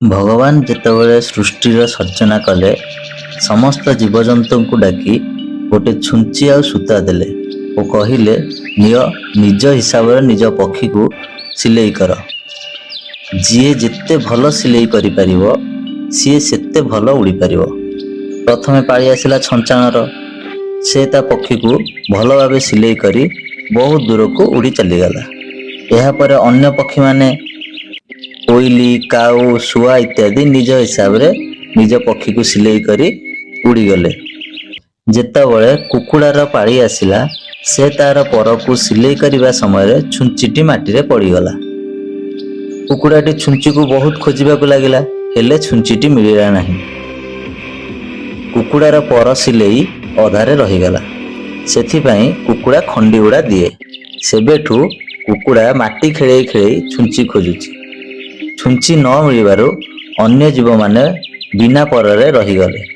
ଭଗବାନ ଯେତେବେଳେ ସୃଷ୍ଟିର ସର୍ଜନା କଲେ, ସମସ୍ତ ଜୀବଜନ୍ତୁଙ୍କୁ ଡାକି ଗୋଟେ ଛୁଞ୍ଚି ଆଉ ସୂତା ଦେଲେ ଓ କହିଲେ, "ନିଅ, ନିଜ ହିସାବରେ ନିଜ ପକ୍ଷୀକୁ ସିଲେଇ କର। ଯିଏ ଯେତେ ଭଲ ସିଲେଇ କରିପାରିବ, ସିଏ ସେତେ ଭଲ ଉଡ଼ିପାରିବ।" ପ୍ରଥମେ ପାଳି ଆସିଲା ଛଞ୍ଚାଣର। ସେ ତା ପକ୍ଷୀକୁ ଭଲ ଭାବେ ସିଲେଇ କରି ବହୁତ ଦୂରକୁ ଉଡ଼ି ଚାଲିଗଲା। ଏହାପରେ ଅନ୍ୟ ପକ୍ଷୀମାନେ କୋଇଲି, କାଉ, ଶୁଆ ଇତ୍ୟାଦି ନିଜ ହିସାବରେ ନିଜ ପକ୍ଷୀକୁ ସିଲେଇ କରି ଉଡ଼ିଗଲେ। ଯେତେବେଳେ କୁକୁଡ଼ାର ପାଳି ଆସିଲା, ସେ ତାର ପରକୁ ସିଲେଇ କରିବା ସମୟରେ ଛୁଞ୍ଚିଟି ମାଟିରେ ପଡ଼ିଗଲା। କୁକୁଡ଼ାଟି ଛୁଞ୍ଚିକୁ ବହୁତ ଖୋଜିବାକୁ ଲାଗିଲା, ହେଲେ ଛୁଞ୍ଚିଟି ମିଳିଲା ନାହିଁ। କୁକୁଡ଼ାର ପର ସିଲେଇ ଅଧାରେ ରହିଗଲା। ସେଥିପାଇଁ କୁକୁଡ଼ା ଖଣ୍ଡି ଉଡ଼ା ଦିଏ। ସେବେଠୁ କୁକୁଡ଼ା ମାଟି ଖେଳେଇ ଖେଳେଇ ଛୁଞ୍ଚି ଖୋଜୁଛି। ଛୁଞ୍ଚି ନ ମିଳିବାରୁ ଅନ୍ୟ ଜୀବମାନେ ବିନା ପରରେ ରହିଗଲେ।